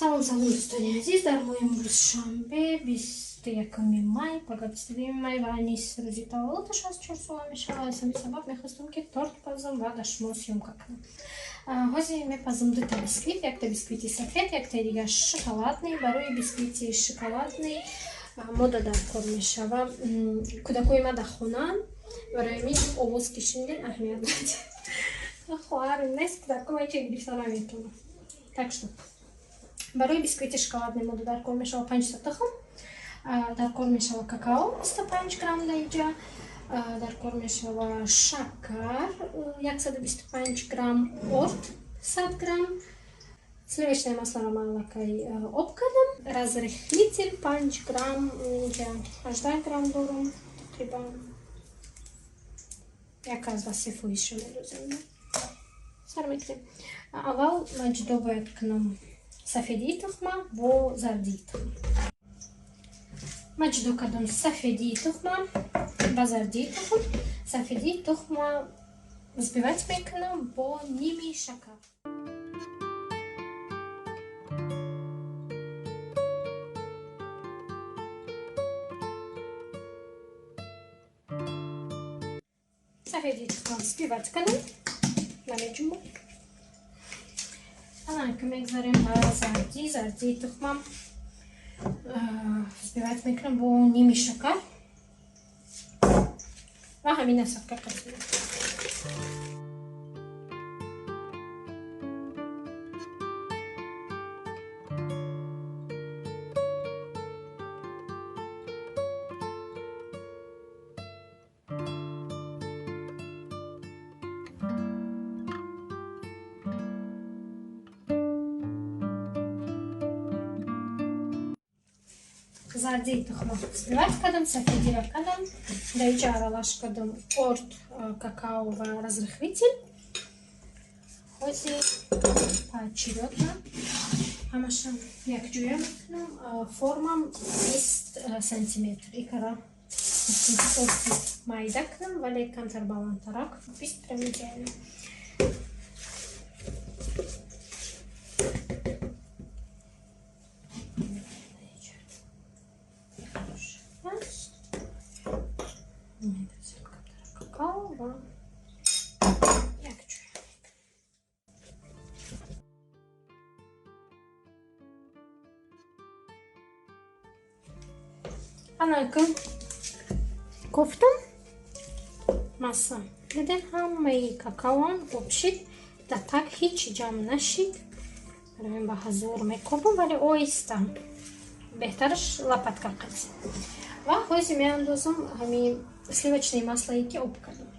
Салом, салом, дӯстони азиз. Дар мо имрӯз шанбе, 21 май, пага 22 май ва Анис рӯзи таваллудаш аст, 4 сола мешавад. Аз ҳамин сабаб мехостам, ки торт пазам ва дар шумо съёмка кунам. Ҳозир мепазам дута бисквит: якта бисквити сафед, яктаи дигар шоколадный. Барои бисквити шоколадный мода дар кор мешава. Кӯдакои ма дар хонаанд, барои ҳамин овоз ки шунидем, аҳамият надиҳед. Хоҳарам нест, кӯдаком ҳече гирифта наметавонам. Так что барои бисквити шоколадный мода дар кор мешава панҷта тухм, дар кор мешава какао 25 грамм, даиҷа дар кор мешава шакар 125 грамм, орд 100 грамм, сливочное масло ро ман аллакай об кардам, разрыхлитель 5 грамм, инҷа 18 грамм дорум, тақрибан 1,3 фоизшо медозем. Сар мекунем. Аввал ман ҷудо бояд кунам сафедии тухма бо зардии тухм. Ман ҷудо кардам сафедии тухма ба зардии тухм. Сафедии тухма взбивать мекунам бо ними шакар. Сафедии тухма взбивать кардам, намеҷумбам. Ана мегзарем ба зардӣ. Зардии тухмам взбивать мекунам бо ними шакар ва ҳамин насадка қасм. Зардии тухма взбивать кардам, сафедира кардам, дар инҷа аралаш кардам орд, какао ва разрыхлитель. Ҳозир поочередно ҳамаша якҷоя мекунам. Формам 20 сантиметр икара майда кунам, вале камтар баландтарак, 20 прям идеально. Аст, медозем камтар какао ва якҷоя. Анака кофтам, масса дидем, ҳамаи какаоам об шид, дар так ҳеҷ ҷамъ нашид. Барои ба ҳазор мекобам, вале оҳиста, беҳтараш лопатка қати. Ва ҳозир меандозам ҳамин сливочное масло е, ки об кардам.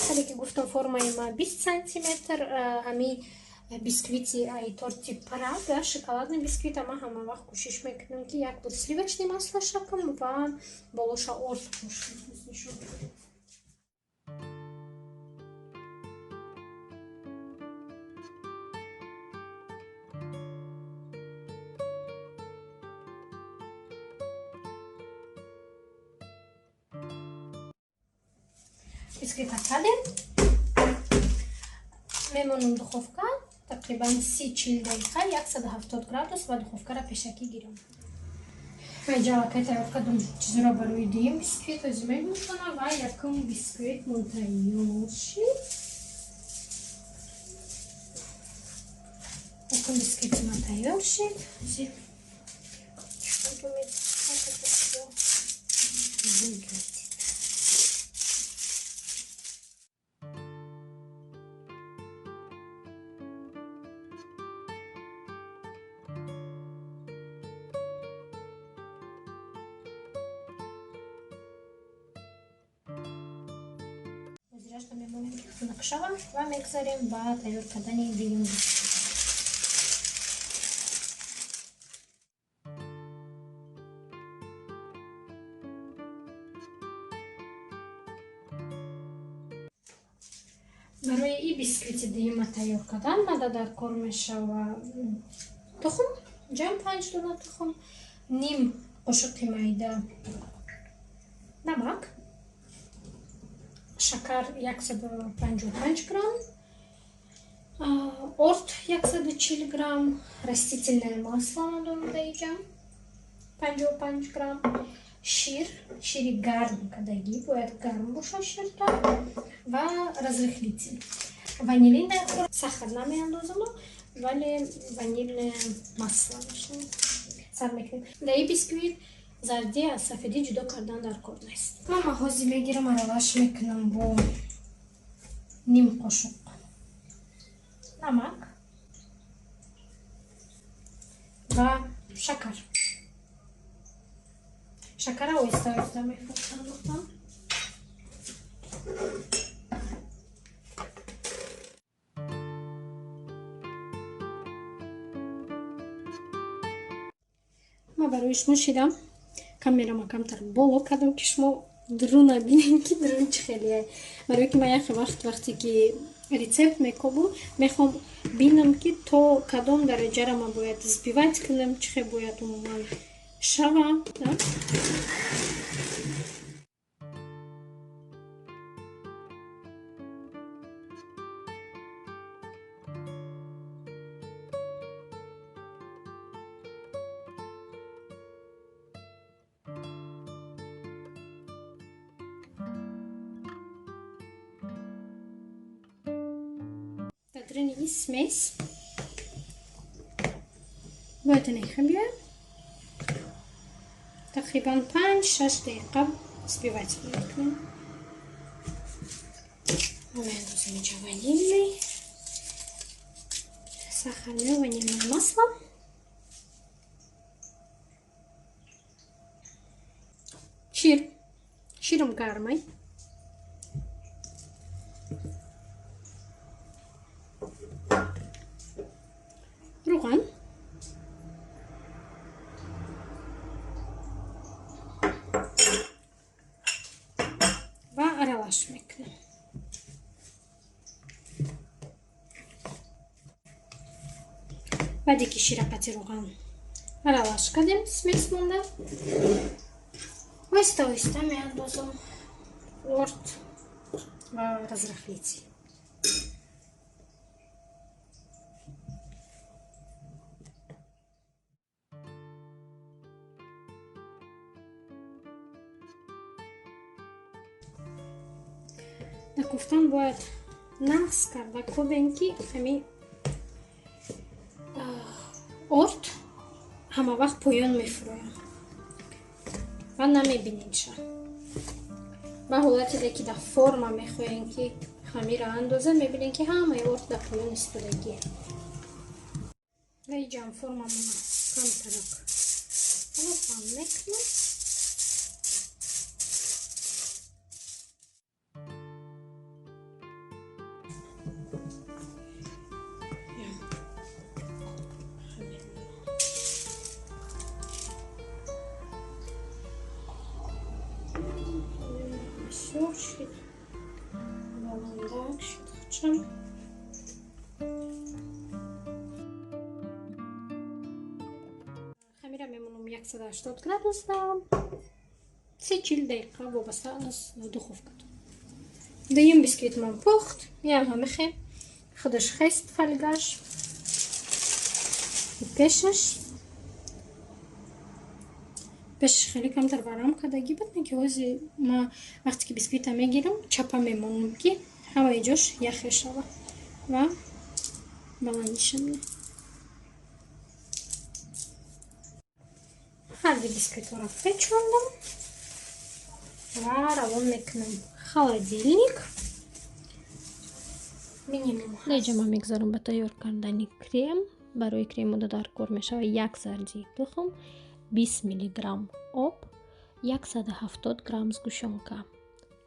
Ҳале ки гуфтам, формаи ма 20 сантиметр. Ҳамин бисквити ай торти Прага, шоколадный бисквит, ма ҳама вақт кӯшиш мекунам, ки як бор сливочное масло шакам ва болоша орд пошам. Нишон. Бисквита кардем, мемонам духовка тақрибан 30-40 дақиқа, 170 градус, ва духовкаро пешакӣ гирам. Инҷа аллакай тайёр кардам чизро барои дуюм бисквит. Ҳозир мемонам ва якум бисквит мон тайёр шид. Якум бисквити ман тайёр шид. Ҳозир как это всё выглядит. Ҳозирашро мемонем, ки хунук шавад, ва мегзарем ба тайёр кардани дуюм бисквит. Барои и бисквити дуюма тайёр кардан мада дар кор мешава тухм, ҷамъ панҷ дона тухм, ним қошуқи майда намак. Шакар 155 грамм, орд 140 грамм, растительное масло надорам дар инҷа 55 грамм, шир, шири гарм кадагӣ, бояд гарм боша ширтон, ва разрыхлитель. Ванилин дар кор, сахар намеандозам, вале ванильное масло мешавад. Сар мекунем. Дар ин бисквит зардӣ аз сафедӣ ҷудо кардан дар кор нест. Ман маҳози мегирам, аралаш мекунам бо ним қошуқ намак ва шакар. Шакара оҳиста оҳиста мефурӯшам. Ман барои шумо шидам камерама камтар боло кардам, ки шумо дуруна бинем, ки дурун чӣ хеле. Барои ки ман яхе вақт, вақте ки рецепт мекобам, мехоҳам бинам, ки то кадом дараҷара ман бояд взбивать кунам, чӣ хел бояд умуман шава. Дар дуруни ин смесь бояд инеха биёяд. Тақрибан 5-6 дақиқа взбивать мекунем. Меандозем инҷа ванильный сахарное ванильное масло. Шир. Ширам гармай. Равған. Ва аралаш мекунем. Баъде ки шира қати равған аралаш кардем, смесь монда, оҳиста оҳиста меандозам орд ва разрыхлитель. Дар куфтан бояд нағз карда кобем, ки ҳами орд ҳама вақт поён мефурӯяд ва намебинедша. Ба ҳолате ки дар форма мехоҳем, ки хамира андозем, мебинем, ки ҳамаи орд дар поён истодагӣ. Ва иҷам формамона камтарак равған мекунем. Бисёр шид, баландак шид хучам. Хамира мемонам 180 градуса 30-40 дақиқа, вобаста аз духовкатон. Дуюм бисквит ман пухт, ям ҳамихе худаш хест, фольгаш пешаш пешаш хеле камтар варам кардагӣ буд, ки ҳози ма вақте ки бисквита мегирам, чапа мемонам, ки ҳамаи ҷош яхе шава ва баландиша. Ҳарду бисквитҳоро печондам ва равон мекунам холодильник минимум. Инҷа ман мегзарам ба тайёр кардани крем. Барои кремода дар кор мешавад як зарди тухм, 20 миллиграмм об, 170 грамм сгущёнка.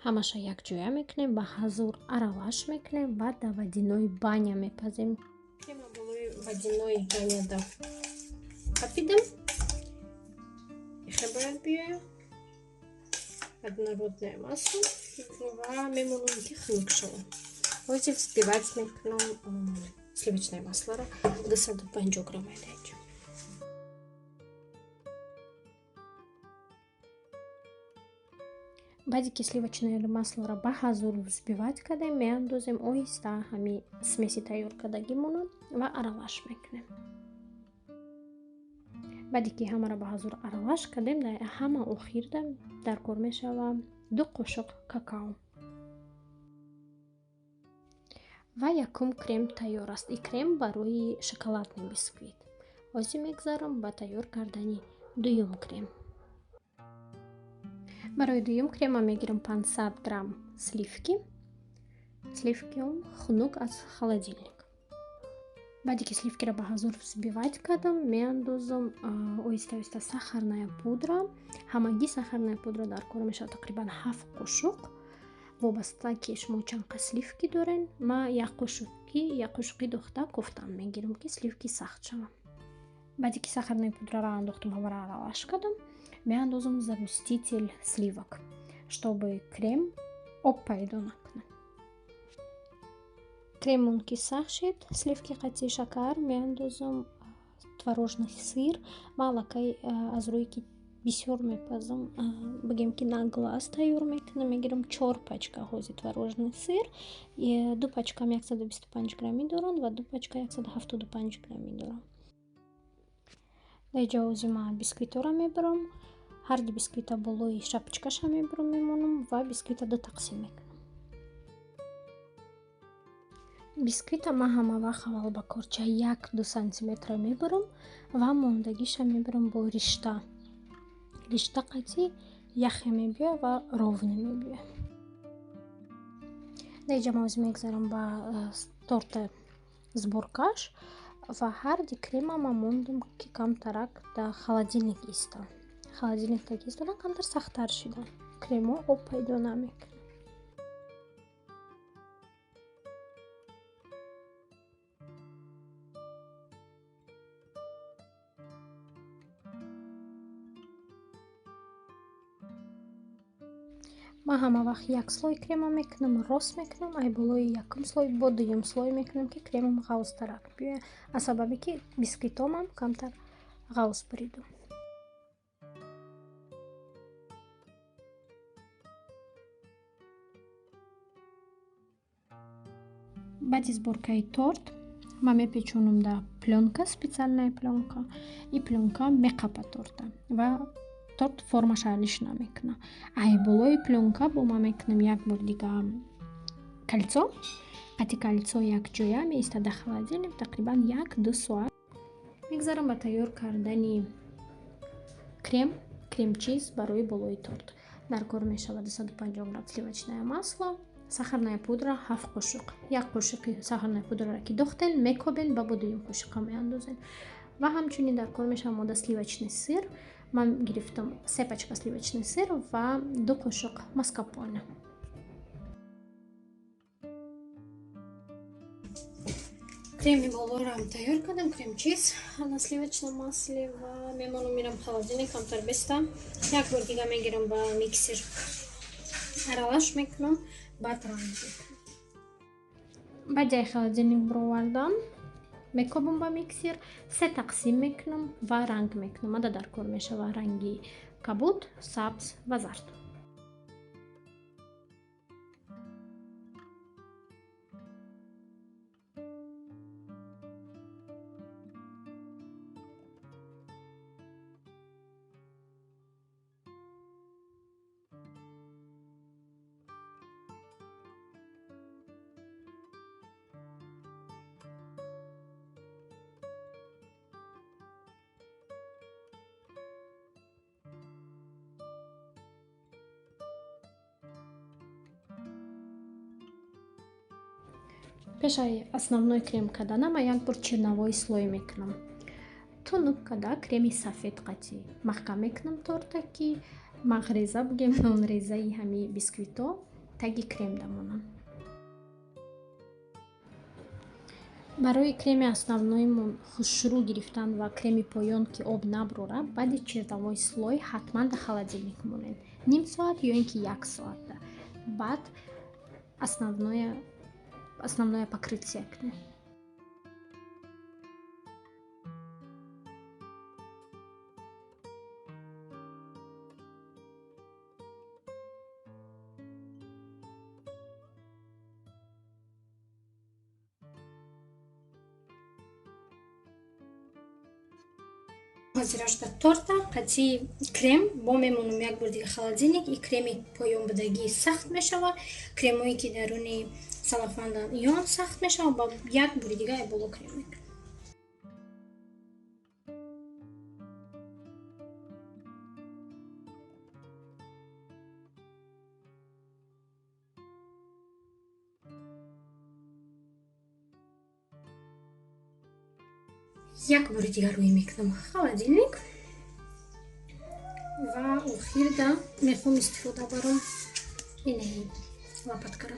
Ҳамаша якҷоя мекунем, ба ҳазур аралаш мекунем ва дар водяной баня мепазем. Крема болои водяной баняда қапидам. Ихе бояд биёяд однородная масса ва мемонам, ки хунук шавад. Ҳозир взбивать мекунам сливочное маслоро 250 грамм айдаҷо. Баъди ки сливочное маслоро ба ҳазур взбивать кардем, меандозем оҳиста ҳами смеси тайёр кардагимонро ва аралаш мекунем. Баъде ки ҳамаро ба ҳазур аралаш кардем, дар ҳама охирда дар кор мешава 2 қошуқ какао. Ва якум крем тайёр аст. И крем барои шоколадный бисквит. Ҳозир мегзарам ба тайёр кардани дуюм крем. Барои дуюм крема мегирам 500 грамм сливки. Сливкиам хунук аз холодильник. Баъде ки сливкиро ба ҳазур взбивать кардам, меандозам оҳиста-оҳиста сахарная пудра. Ҳамагӣ сахарная пудра дар кор мешавад тақрибан 7 қошуқ. Вобаста ки шумо чанд қа сливки дорен, ма як қошуқи дохта кофтан мегирам, ки сливки сахт шаванд. Баъде ки сахарная пудраро андохтам, ҳамаро аралаш кардам, меандозам загуститель сливок, чтобы крем об пайдо накунад. Кремон ки сахт шид, сливки қатъи шакар, меандозам творожный сыр. Ман аллакай аз рӯе ки бисёр мепазам, бигем ки на глаз тайёр мекунам, мегирам 4 пачка ҳози творожный сыр. 2 пачкам 125 граммӣ доранд ва 2 пачка 175 граммӣ доранд. Дар ҷо ҳози ман бисквитора мебарам. Ҳар ду бисквита болои шапочкаша мебарам, мемонам ва бисквита 2 тақсим мекунам. Бисквита ман ҳама вақт аввал ба корча 1-2 сантиметра мебарам ва мондагиша мебарам бо ришта. Ришта қатъи яхе мебиёя ва ровне мебиёя. Дар ҷа ман ҳозир мегзарам ба торта сборкаш ва ҳар ди крема ман мондам, ки камтарак дар холодильник истам. Холодильник таки истодан камтар сахттар шидан. Кремо об пайдо намекунад. Ман ҳама вақт як слой крема мекунам, рост мекунам, ай болои якум слой бо дуюм слой мекунам, ки кремам ғавзтарак биёяд, аз сабабе ки бисквитомам камтар ғавз буридум. Баъди сборкаи торт ман мепечонам дар плёнка, специальная плёнка, и плёнка меқапа торта ва торт формаша алиш намекунад. Ай болои плёнка бо ман мекунам як бор дига кольцо, қати кольцо якҷоя меистад дар холодильник тақрибан 1-2 соат. Мегзарам ба тайёр кардани крем, крем-чиз барои болои торт. Дар кор мешавад 250 грамм сливочное масло, сахарная пудра 7 қошуқ. 1 қошуқи сахарная пудраро ки дохтен, мекобен ва бо дуюм қошуқа меандозен. Ва ҳамчунин дар кор мешавад мода сливочный сыр. Ман гирифтам 3 пачка сливочный сыр ва 2 қошуқ маскарпоне. Креми болорам тайёр кардам, крем-чиз на сливочном масле ва мемонам мирам холодильник камтар беста. Як бор дига мегирам ба миксер аралаш мекунам, баъд ранг мекунам. Баъд ҷай холодильник бировардам, мекобам ба миксер, 3 тақсим мекунам ва ранг мекунам. Мада дар кор мешава ранги кабуд, сабз ва зард. Пешаи основной крем кардана ман як бор черновой слой мекунам. Тунук када креми сафед қатӣ маҳкам мекунам торта, ки мағреза бигем, нонрезаи ҳами бисквито таги крем дамонам. Барои креми основноимон хушрӯ гирифтан ва креми поён ки об наброра, баъди черновой слой ҳатман дар холодильник монед ним соат ё ин ки 1 соата. Баъд основное покрытие кунед. Ҳозирашда торта қати крем бо мемонам як бор дига холодильник, и креми поён будагӣ сахт мешава, кремое ки даруни салафандан ён сахт мешава, ба як бори дига боло крем мекунам. Як бори дигар рӯй мекунам холодильник ва охирда мехоҳам истифода барам инаи лопаткара.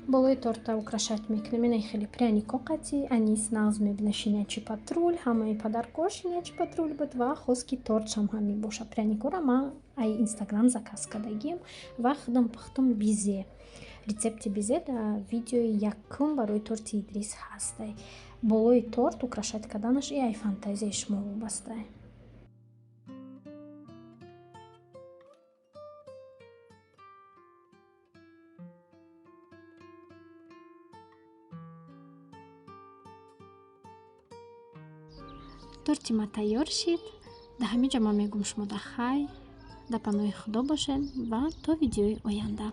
Болои торта украшать мекунем инаи хеле прянико қати анис нағз мебина. Щенячий патруль, ҳамаи подарко Щенячий патруль буд ва хост, ки тортшам ҳамин боша. Пряникора ман ай Инстаграм заказ кардагим ва худам пухтум бизе. Рецепти бизе дар видеои якум барои торти Идрис ҳастай. Болои торт украшать карданаш и ай фантазияи шумо вобастае. Торти ма тайёр шид. Дар ҳамин ҷо ман мегӯм, шумо дар хайр, дар паноҳи Худо бошед ва то видеои оянда.